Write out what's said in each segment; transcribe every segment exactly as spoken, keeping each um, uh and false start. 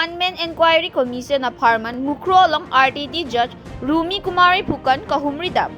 One Men Inquiry Commission apharman Mukroh along R T D Judge Rumi Kumari Phukan kahumridam.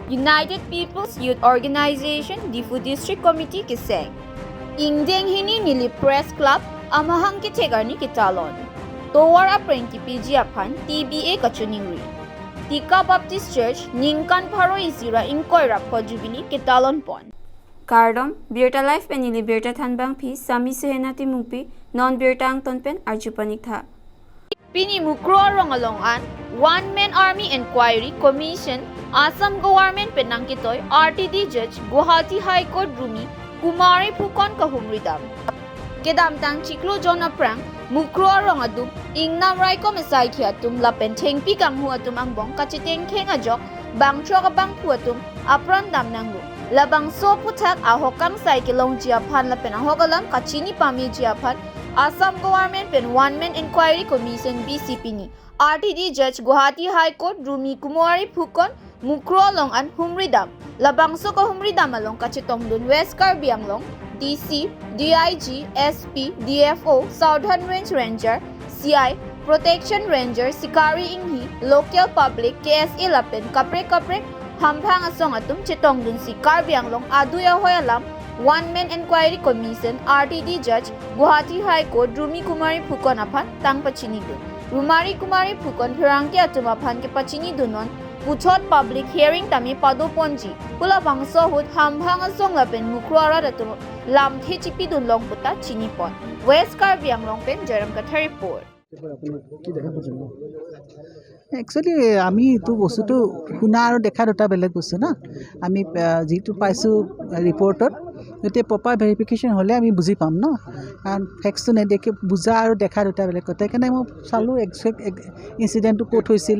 United People's Youth Organization Diphu District Committee keseng. Ingdeng hini neli Press Club amahang kethek arni ketalon. Tovar apreng kepiji aphan T B A kachiningri. Tika Baptist Church ningkan pharo isi ra ingkoi ra pho Jubilee ketalon pon. Kardom, Birta Live pen neli Birta Thanbangpi, Sami Suhena Timungpi, non Birta angton pen arju paniktha. Pini Mukroh arong along an One Man Army Inquiry Commission, Assam Government pen nangketoi R T D Judge, Guwahati High Court Rumi Kumari Phukan kahumridam. Kedamtang chiklo jon aphrang Mukroh arong adung ingnam raikom asaikhi atum lapen thengpi kanghu atum angbong kachetengkheng ajok bangthrok abangphu atum apran dam nanglo. Labangso aphuthak ahok kangsai kelongji aphan lapen ahok alam kachini pameji aphan Assam Government pen One Man Inquiry Commission B C pini R T D Judge Guwahati High Court Rumi Kumari Phukan Mukroh along an humridam. Labangso kahumridam along kachetongdun West Karbi Anglong D C, D I G, S P, D F O, Southern Range Ranger, C I, Protection Ranger, Sikari Inghi, local public, K S A lapen kaprek kaprek hamphang asong atum chetongdunsi Karbi Anglong adui ahoi alam One Man Inquiry Commission R T D Judge Guwahati High Court Rumi Kumari Phukan aphan tang pachinidun. Rumari Kumari Phukan pherangke atum aphan kepachinidunnon puthot public hearing tame padoponji pu labangso ahut hamphang asong lapen Mukroh arat atum lamthe chipidun long puta chinipon. West Karbi Anglong pen Joyram Kathar report. Actually আমি এইটো বস্তুটো শুনা আৰু দেখা দুটা বেলেগ বস্তু ন। আমি আহ, যিটো পাইছোঁ ৰিপৰ্টত, গতিকে প্ৰপাৰ ভেৰিফিকেশ্যন হ'লে আমি বুজি পাম ন। কাৰণ ফেক্টছটো নেদেখি বুজা আৰু দেখা দুটা বেলেগ কথা। সেইকাৰণে মই চালোঁ একজেক্ট ইনচিডেণ্টটো ক'ত হৈছিল,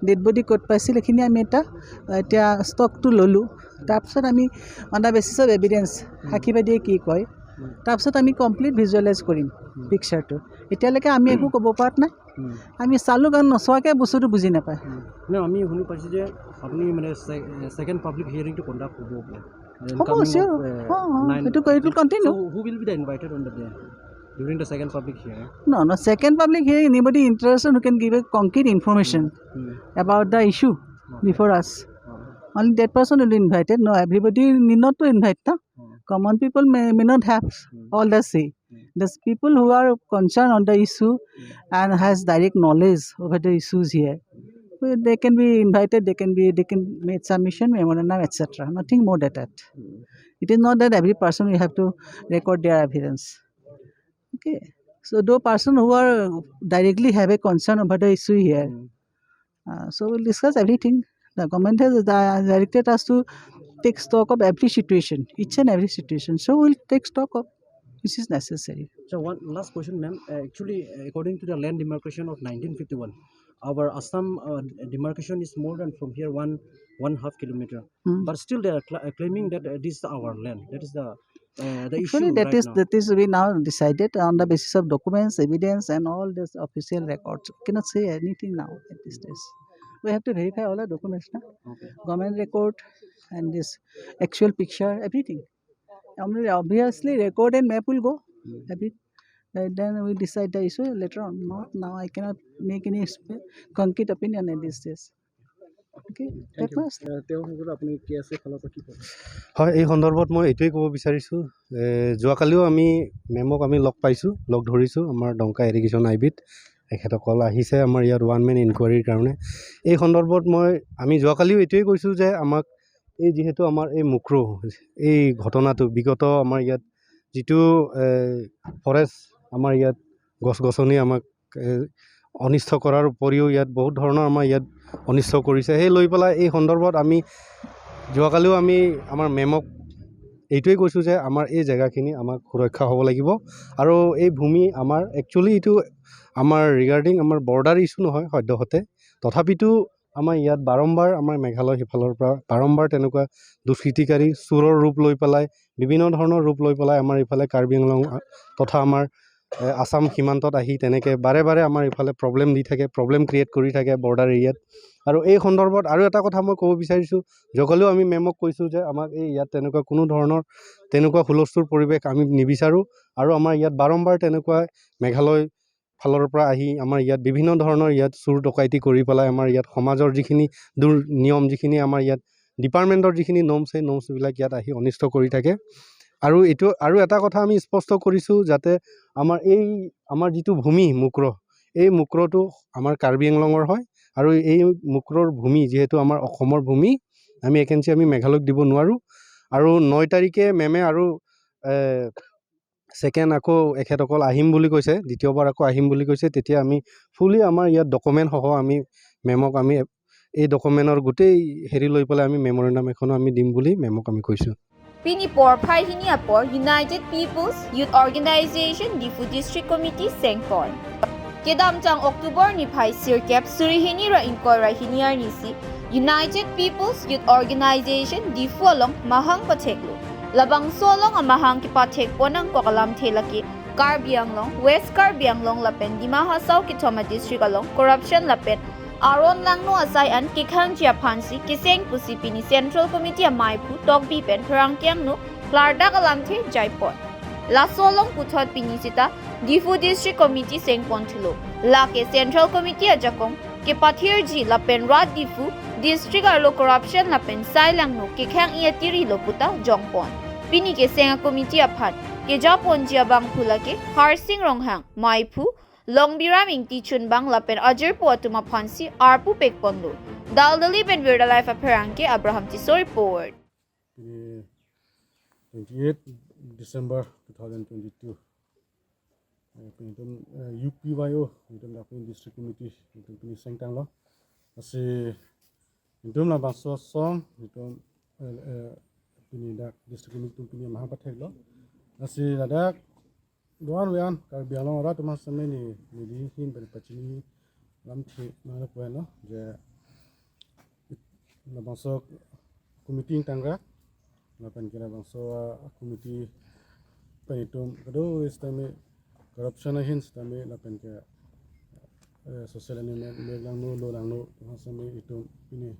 ডেড বডি ক'ত পাইছিল, এইখিনি আমি এটা আহ, এতিয়া ষ্টকটো ল'লোঁ। তাৰপিছত আমি on the basis of evidence, সাক্ষীবাদীয়ে কি কয়, তাৰপিছত আমি কমপ্লিট ভিজুৱেলাইজ কৰিম পিকচাৰটো। এতিয়ালৈকে আমি একো ক'ব পৰা নাই। আমি চালোঁ, কাৰণ নচোৱাকৈ বস্তুটো বুজি নাপায়। মানে আমি শুনি পাইছোঁ যে আপুনি মানে ছেকেণ্ড পাব্লিক হিয়াৰিংটো কণ্ডাক্ট হ'ব বোলে। হ'ব, sure. Huh, huh. It will continue. Who will be the invited on the day during the second public hearing? No, no, second public hearing, anybody interested who can give a concrete information about the issue before us. Only that person will be invited. No, everybody need not to invite. Na? Common people may, may not have all the say. Those people who are concerned on the issue and has direct knowledge over the issues here, well, they can be invited, they can be, they can make submission, memorandum, et cetera. Nothing more than that. It is not that every person we have to record their appearance. Okay. So those person who are directly have a concern over the issue here, uh, so we'll discuss everything. The government has di- directed us to take stock of every situation, each and every situation. So we'll take stock of which is necessary. So one last question, ma'am. Uh, actually, according to the land demarcation of nineteen fifty-one, our Assam uh, demarcation is more than from here one one half kilometer. Hmm. But still, they are cl- uh, claiming that uh, this is our land. That is the uh, the Actually, issue that right is now. That is we now decided on the basis of documents, evidence, and all this official records. We cannot say anything now at this stage. We have to verify all the documents, na? Okay. Government record and this actual picture, everything. Only obviously, record and map will go. Every, uh, then we decide the issue later on. Not now. I cannot make any sp- concrete opinion at this stage. Okay, that was. তেওঁ সম্পৰ্কে আপুনি কে এছ এ ফালৰ পৰা কি ক'ব? হয়, এই সন্দৰ্ভত মই এইটোৱেই ক'ব বিচাৰিছোঁ। এ, যোৱাকালিও আমি মেমক আমি লগ পাইছোঁ, লগ ধৰিছোঁ আমাৰ ডংকা ইৰিগেশ্যন আই বিত। এখেতসকল আহিছে আমাৰ ইয়াত ওৱান মেন ইনকুৱাৰীৰ কাৰণে। এই সন্দৰ্ভত মই আমি যোৱাকালিও এইটোৱেই কৈছোঁ যে আমাক এই যিহেতু আমাৰ এই মুক্ৰ এই ঘটনাটো বিগত আমাৰ ইয়াত যিটো এ, ফৰেষ্ট আমাৰ ইয়াত গছ গছনি আমাক এ, অনিষ্ট কৰাৰ উপৰিও ইয়াত বহুত ধৰণৰ আমাৰ ইয়াত অনিষ্ট কৰিছে। সেই লৈ পেলাই এই সন্দৰ্ভত আমি যোৱাকালিও আমি আমাৰ মেমক এইটোৱেই কৈছোঁ যে আমাৰ এই জেগাখিনি আমাক সুৰক্ষা হ'ব লাগিব আৰু এই ভূমি আমাৰ একচুৱেলি এইটো আমাৰ ৰিগাৰ্ডিং আমাৰ বৰ্ডাৰ ইছ্যু নহয় সদ্যহতে, তথাপিতো আমাৰ ইয়াত বাৰম্বাৰ আমাৰ মেঘালয় সিফালৰ পৰা বাৰম্বাৰ তেনেকুৱা দুষ্কৃতিকাৰী চোৰৰ ৰূপ লৈ পেলাই বিভিন্ন ধৰণৰ ৰূপ লৈ পেলাই আমাৰ ইফালে কাৰ্বি আংলং তথা আমাৰ এ, আছাম সীমান্তত আহি তেনেকে বাৰে বাৰে আমাৰ ইফালে প্ৰব্লেম দি থাকে, প্ৰব্লেম ক্ৰিয়েট কৰি থাকে বৰ্ডাৰ এৰিয়াত। আৰু এই সন্দৰ্ভত আৰু এটা কথা মই ক'ব বিচাৰিছোঁ, যোৱাকালিও আমি মেমক কৈছোঁ যে আমাক এই ইয়াত তেনেকুৱা কোনো ধৰণৰ তেনেকুৱা হুলস্থুল পৰিৱেশ আমি নিবিচাৰোঁ আৰু আমাৰ ইয়াত বাৰম্বাৰ তেনেকুৱা মেঘালয় ফালৰ পৰা আহি আমাৰ ইয়াত বিভিন্ন ধৰণৰ ইয়াত চুৰ ডকাইতি কৰি পেলাই আমাৰ ইয়াত সমাজৰ যিখিনি দুৰ নিয়ম, যিখিনি আমাৰ ইয়াত ডিপাৰ্টমেণ্টৰ যিখিনি নৰ্মছ, সেই নৰ্মছবিলাক ইয়াত আহি অনিষ্ট কৰি থাকে। আৰু এইটো আৰু এটা কথা আমি স্পষ্ট কৰিছোঁ, যাতে আমাৰ এই আমাৰ যিটো ভূমি মুক্ৰ, এই মুক্ৰটো আমাৰ কাৰ্বি আংলঙৰ হয়। আৰু এই মুক্ৰৰ ভূমি যিহেতু আমাৰ অসমৰ ভূমি, আমি একেঞ্চি আমি মেঘালয়ক দিব নোৱাৰোঁ। আৰু ন তাৰিখে মেমে আৰু ছেকেণ্ড আকৌ এখেতসকল আহিম বুলি কৈছে, দ্বিতীয়বাৰ আকৌ আহিম বুলি কৈছে। তেতিয়া আমি ফুলি আমাৰ ইয়াত ডকুমেণ্ট সহ আমি মেমক আমি এই ডকুমেণ্টৰ গোটেই হেৰি লৈ পেলাই আমি মেমৰেণ্ডাম এখনো আমি দিম বুলি মেমক আমি কৈছোঁ। Pini porphai hini apor United People's Youth Organization Diphu District Committee sengpon. Kedamtang October niphai sirkep suri hini ra ingkoi ra hini arnisi United People's Youth Organization Diphu along mahang patheklo. Labangso along amahang kepathek pon nangkok alamthe lake Karbi Anglong, West Karbi Anglong lapen Dima Hasao kethom a district along corruption lapen aron langno asai an kekhangji aphansi keseng pusi pini Central Committee amaiphu Tokbi pen pherangke angno klardak alamthe jaipon. Laso along puthot pini sita Diphu District Committee sengpon thulo. Lake Central Committee ajakong kepathirji lapen rat Diphu District arlo corruption lapen sai langno kekhang-i atirilo puta jongpon. Pini keseng a committee aphan kejaponji abangphu lake Harsing Ronghang, maiphu Longbiram Ingti chunbang lapen ajirpo atum aphansi arpu pekponlo. Daldali pen Birda Live apherangke Abraham Tisso report. Pini twenty-eight December two thousand twenty-two. Eh, pini itum, eh, U P Y O, itum dak pini District Committee, itum pini sengtanglo. Lasi itum labangso asong, itum, eh, eh, pini dak District Committee itum pini mahang patheklo. Lasi ladak do-an ve-an Karbi Anglong arat atum sitame neli, neli ahin pen pachini alamthe nangpon lo, je labangso committee ingtangrak, lapen ke labangso, ah, committee pen itum kado sitame corruption ahin sitame lapen ke, eh, social enablement langno, lo langno, sitame itum pini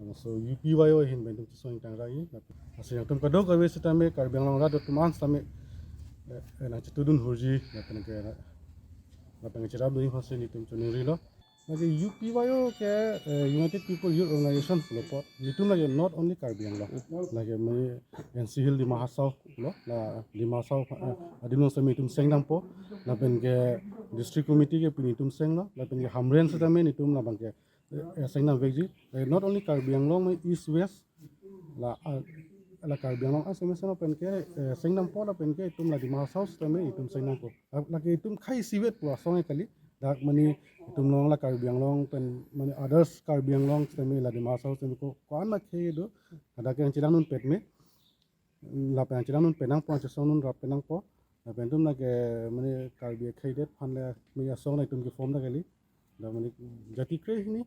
labangso U P Y O ahin pen itum chesong ingtangrak-i. Lasi nangtum kadokave sitame Karbi Anglong arat atum an sitame, eh, eh, nangchetudun hurji, lapen ke, lapen ke cherap dun hasi nelitum choningrilo. Lake U P Y O ke, eh, United People Youth Organization pulo apot. Nelitum lake not only Karbi Anglong. Lake mane N C Hills, Dima Hasao lo, la Dima Hasao, eh, adim along sitame itum sengdampo. Lapen ke District Committee ke pini itum senglo. Lapen ke Hamren sitame nelitum labang ke, eh, sengdam vekji. Eh, not only Karbi Anglong, mane East West, la, ah, la Karbi Anglong asai mesen lapen ke, eh, sengdampo lapen ke itum la Dima Hasao sitame itum sengdampo. La, lake itum khei isivet pu asong kali. Dak mane itum along la Karbi Anglong pen mane others Karbi Anglong sitame la Dima Hasao sitame ko, ko-an ma khei do. Ladak ke nangchelangdun pet me. Lapen nangchelangdun pet nangpo, nangchesongdun rap pet nangpo. Lapen itum lake mane Karbi akheidet aphan le mane asong la itum ke form ta kali. Dak mane jati kre hini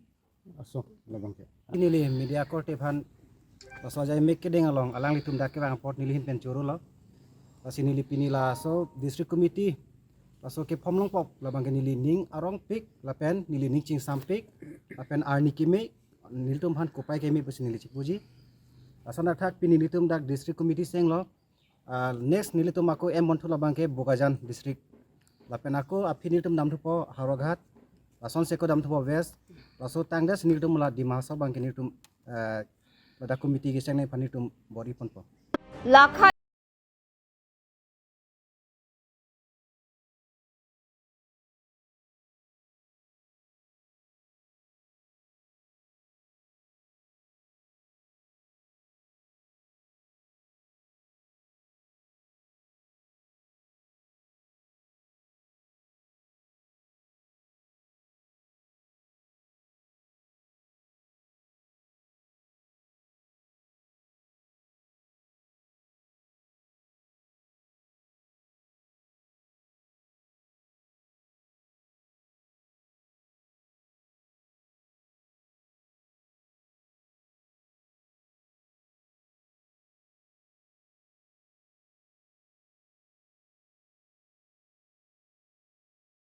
asong labang ke. Neli media korte aphan laso ajai mek kedeng along alanglitum dak kevang apot neli ahin pen chorolo. Lasi neli pini laso District Committee laso ke form longpo labang ke neli ning arongpik lapen neli ning chingsampik lapen arni keme nelitum aphan kopai keme pusi neli chipuji. Lason athak pini nelitum dak District Committee senglo. Ah, next nelitum ako M one two labang ke Bokajan District. Lapen ako aphi nelitum damthupo Howraghat. Lason seko damthupo West. Laso tangdes nelitum la Dima Hasao abang ke nelitum, eh, ladak committee keseng nangphan nelitum bor-iponpo. Lakha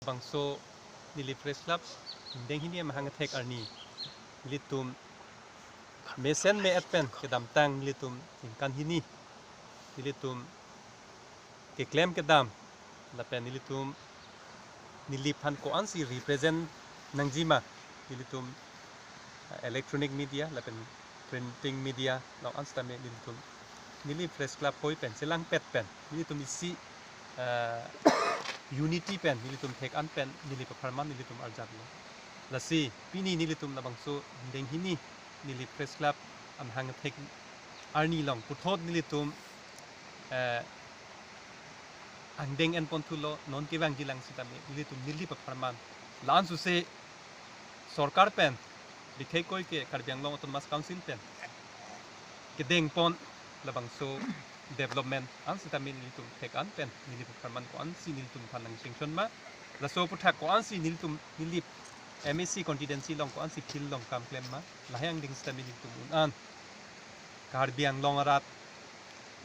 Bangso neli Press Club ingdeng hini amahang athek arni nelitum mesen me-et pen kedamtang nelitum ningkan hini nelitum keklem kedam lapen nelitum neliphan ko-ansi represent nangjima, nelitum, eh, electronic media lapen printing media along an sitame nelitum, Nilip Press Club apui pen chelangpet pen nelitum isi, eh, unity pen nelitum thek-an pen Nilip apharman nelitum arjaplo. Lasi pini nelitum labangso angdeng hini Nilip Press Club amahang thek arni along puthot nelitum, eh, angdeng enponthulo, non kevangjilang sitame nelitum Nilip apharman la-an suse sorkar pen, bikhekoi ke Karbi Anglong Autonomous Council pen kedengpon labangso development an sitame nelitum thek-an pen Nilip apharman ko-ansi nelitumphan nangchengchon ma, laso aputhak ko-ansi nelitum Nilip M A C constituency along ko-ansi field along kam klem ma, lahai angdeng sitame nelitum un-an Karbi Anglong arat,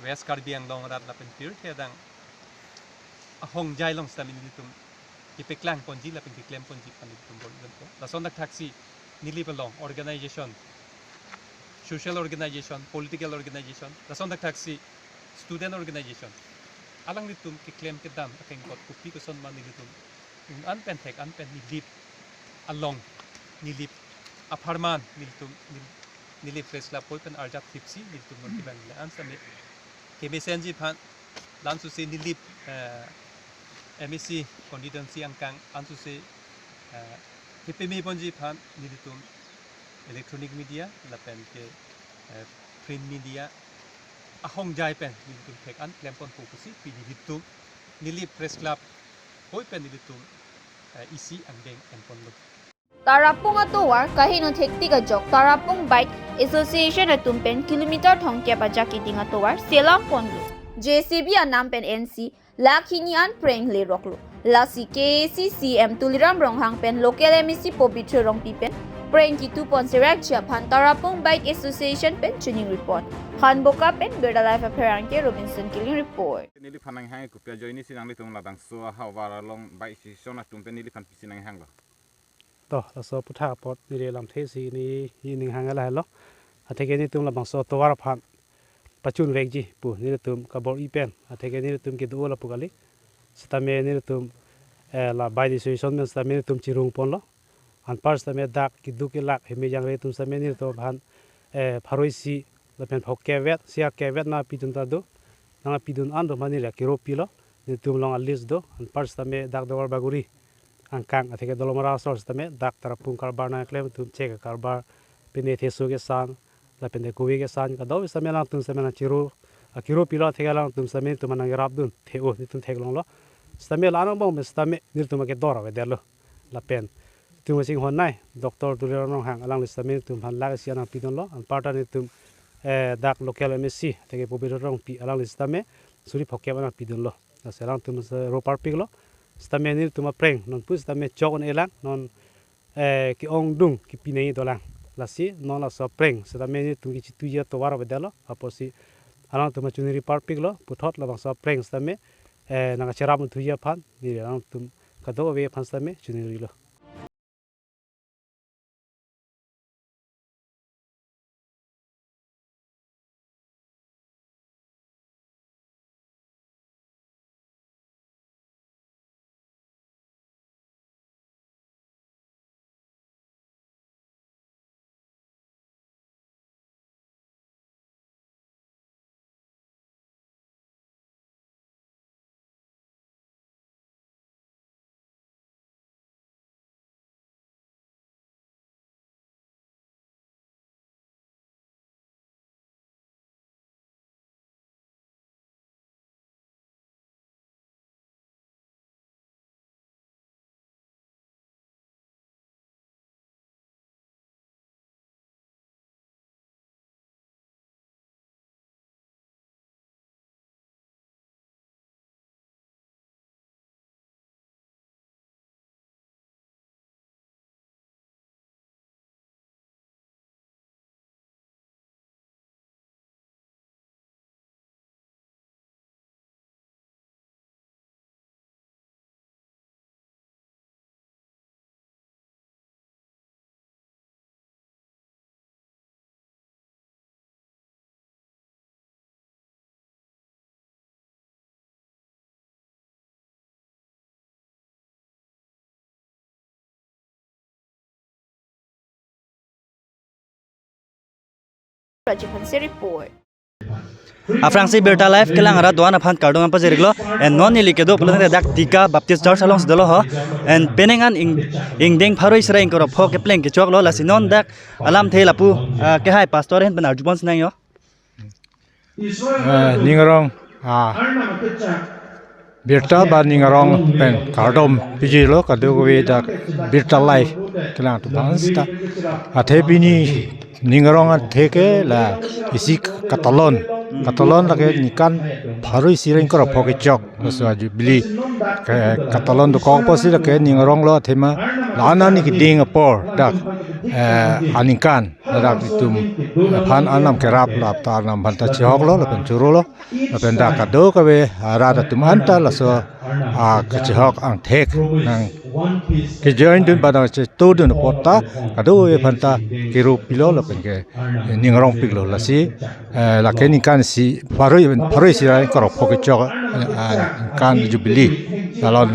West Karbi Anglong arat lapen pirthe adang ahongjai along sitame nelitum kepeklang ponji lapen keklem ponji aphan nelitum bor-i dampo. Lason thakthaksi Nilip along organization, social organization, political organization, lason thakthaksi student organization, alanglitum keklem kedam akengkot kopi koson ma nelitum un-an pen thek-an pen Nilip along, Nilip apharman nelitum, Nil-, Nilip Press Club apui pen arjap thipsi nelitum non kevangji la-an sitame kemesenji aphan, la-an suse Nilip, eh, M A C constituency angkang an suse, eh, kepeme ponji aphan nelitum electronic media lapen ke, eh, print media ahongjai pen nelitum thek-an klemponpo pusi pini nelitum Nilip Press Club apui pen nelitum, eh, isi angdeng enponlo. Tarapung atovar kaheno thektik ajok Tarapung Bike Association atum pen kilometer thomkep ajak keding atovar selangponlo. J C B anam pen ensi lakh hini an preng leroklo. Lasi K A A C C M Tuliram Ronghang pen local M A C Pobitro Rongpi pen preng ketupon serakji aphan Tarapung Bike Association pen choningri pon. Khanboka pen Birla Live apherangke Robinson Killing report. Neliphan nanghang kopi ajoine si nanglitum labangso ahavar along bike association atum pen neliphan pisi nanghanglo? To, laso aputhak apot neli lamthe si neli ninghang lahelo. Atheke nelitum labangso atovar aphan pachunvekji pu nelitum kabor-i pen, atheke nelitum kedo lapu kali. Sitame nelitum, eh, la bike association pen sitame nelitum chirung ponlo. Anpar sitame dak keduk kelak heme jangre atum sitame nelitum aphan, eh, pharo isi lapen phongkep vet, isi akep vet nangpidun ta do, nangpidun an do mane la kiro pilo, nelitum along a-list do. Anpar sitame dak Duarbagori angkang atheke Dolamara asor sitame dak Tarapung karbar nangklem atum, chek karbar, pine theso kesan lapen te kove kesan kado sitame alangtum sitame nangchiro, akiro pilo, atheke alangtum sitame nelitum nangrapdun the-o, nelitum theklonglo. Sitame la anong bang sitame nelitum akedor avedetlo. Lapen itum asinghonnei Doctor Tuliram Ronghang alangli sitame nelitum aphan lakh isi an nangpidunlo. Anparta nelitum, eh, dak local M A C atheke Pobitro Rongpi alangli sitame suri phongkep an nangpidunlo. Lasi alangtum se ro parpiklo. Sitame nelitum apreng non pu sitame chok un-elang, non, eh, ke-ongdung kepinei dolang. Lasi non laso apreng sitame nelitum kechituji atovar avedetlo. Apotsi alangtum choningri parpiklo, puthot labangso apreng sitame, eh, nangkacherap thuji aphan neli alangtum kadokave aphan sitame choningrilo. Rajiv Hanse report. Aphrangsi Birta Live kelang arat do-an aphan kardom nangpajir-iklo. And non neli kedo pulote dak Dika Baptist Church alongsi dolo ho. And penang an ing, ingdeng pharo isi ra ingkoi ra pho kepleng kechoklo, lasi non dak alamthe lapu, ah, kehai pastor ahin pen arjupon sinang jo. Eh, ning arong, ah, birta ba ning arong pen kardom pijirlo kadokave dak Birta Live kelang atum aphan seta. Athe pini ning arong athe ke la isi katalon. Katalon lake ningkan pharo isi ra ingkoi ra pho kechok laso a-jubilee. Ke katalon dokok apotsi lake ning aronglo athema la-an arni keding apor dak, eh, aningkan dak itum aphan arnam kerap lap ta arnam aphan ta chehoklo lapen chorolo. Lapen dak kadokave arat atum anta laso, ah, kachehok angthek nangkejoin dun ba nangchetodun apot ta kadokave aphan ta kerup pilo lapen ke ning arong piklo, lasi, eh, lake ningkan isi pharo, pharo isi ra ingkoi ra pho kechok, eh, ah, ningkan jubilee. Lason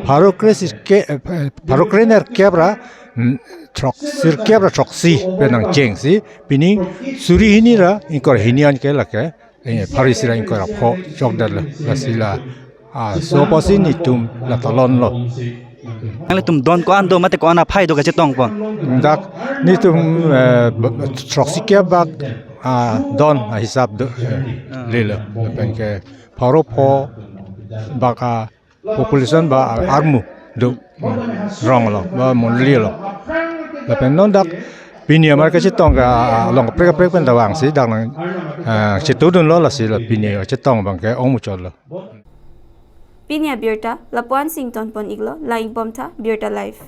pharo kre-isi ke, eh, pharo krenerkep ra, mm, throksi nerkep ra throksi pen nangchengsi pini suri hini ra ingkoi ra hini an ke lake, eh, pharo isi ra ingkoi ra pho chokdetlo, lasi la, ah, laso apotsi netum la talonlo. Nanglitum don ko-an do mate ko-an aphai do kachetongpon? Dak netum, eh, b-, b-, throksi kep bak, ah, don ahisap do, eh, lelo. Lapen ke pharo pho bak a-population ba armu do, rong along ba mondoli along. Lapen non dak pini amar kachetong ke along kaprek kaprek pen ta vangsi dak nang, ah, chetodunlo, lasi la pini chetong abang ke ongmuchotlo. Pini abirta lapu-an si ingtonpon-iklo, lang-ikbomtha Birta Live.